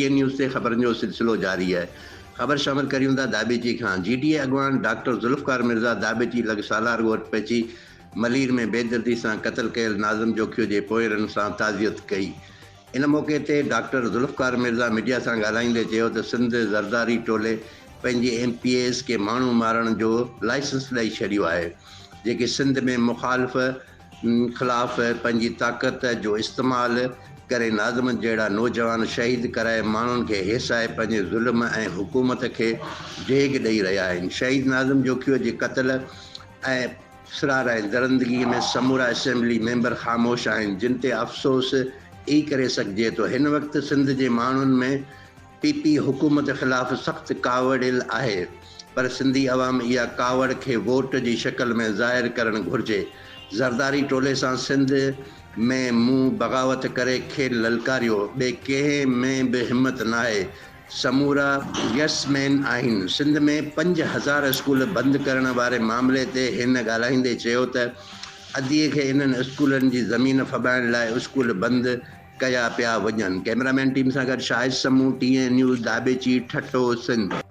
ٽي N news تي خبرن جو سلسلو جاري آهي. خبر شامل ڪريون ٿا داٻيچي کان. جي ڊي اي اڳواڻ ڊاڪٽر ذوالفقار مرزا داٻيچي لڳ سالار ڳوٺ پهچي ملير ۾ بيدردي سان قتل ڪيل ناظم جوکيو جي پوئيرن سان تعزيت ڪئي. ان موقعي تي ڊاڪٽر ذوالفقار مرزا ميڊيا سان ڳالهائيندي چيو ته سنڌ زرداري ٽولي پنهنجي ايم پي ايز کي ماڻهو مارڻ جو لائسنس ڏئي ڇڏيو آهي جيڪي سنڌ ۾ مخالف خلاف پنهنجي طاقت جو استعمال ڪري ناظم جهڙا نوجوان شهيد ڪرائي ماڻهن کي هيسائي پنهنجي ظلم ۽ حڪومت کي ڊيگهه ڏئي رهيا آهن. شهيد ناظم جوکيو جي قتل ۽ فرار ۽ درندگي ۾ سمورا اسيمبلي ميمبر خاموش آهن جن تي افسوس ئي ڪري سگهجي ٿو. هن وقت سنڌ جي ماڻهن ۾ پي پي حڪومت خلاف سخت ڪاوڙيل آهي پر سنڌي عوام اها ڪاوڙ کي ووٽ جي شڪل ۾ ظاهر ڪرڻ گهرجي. زرداري ٽولي سان سنڌ ۾ مون بغاوت ڪري کين للڪاريو، ٻئي ڪنهن ۾ به همت ناهي، سمورا يس مين آهن. سنڌ ۾ 5000 اسڪول بند ڪرڻ واري معاملي تي هن ڳالهائيندي چيو ته ادي کي انهن اسڪولن جي زمين ڦٻائڻ لاء اسڪول بند ڪيا پيا وڃن. ڪئميرا مين ٽيم سان گڏ Shahid Samoon, T N news, Dhabeji, Thatta, Sindh.